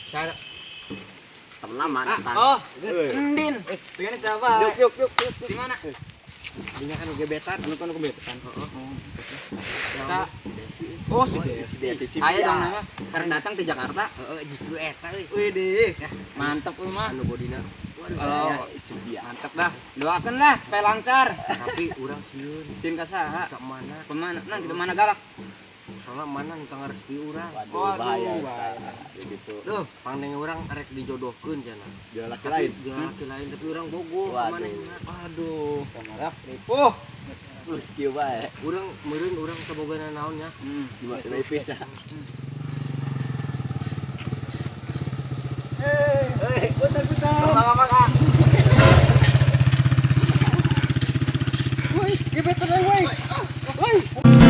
Saya temen lama Ah, oh, Endin. Begini siapa? Yuk, yuk, yuk, yuk. Di mana? Dinya kan gebetan. Anu kan gebetan. Heeh. Oh, si Desi. Desi. Ayo dong nama. Karena datang ke Jakarta. Heeh, justru eta euy. Widih, mantep lu mah. Anu bodina. Waduh, Oh, ya. mantep dah. Doakan lah supaya lancar. Tapi urang sieun. Sieun ka saha? Ka mana? Kemana? Nang kita mana galak? Soalnya mana nu tanggar resmi urang. Waduh, bahaya bahaya. gitu. Duh, pangdeng urang arek dijodohkeun cenah. Jalan laki Tapi lain. jeung laki lain tapi urang bogoh ka Waduh. manehna. Aduh, kamarap ripuh. Terus kieu bae. Urang meureun urang teu boga naon nya. Gimana tipis ya. Hei, putar-putar. Maka-maka. Woi, gebetan woi. Woi.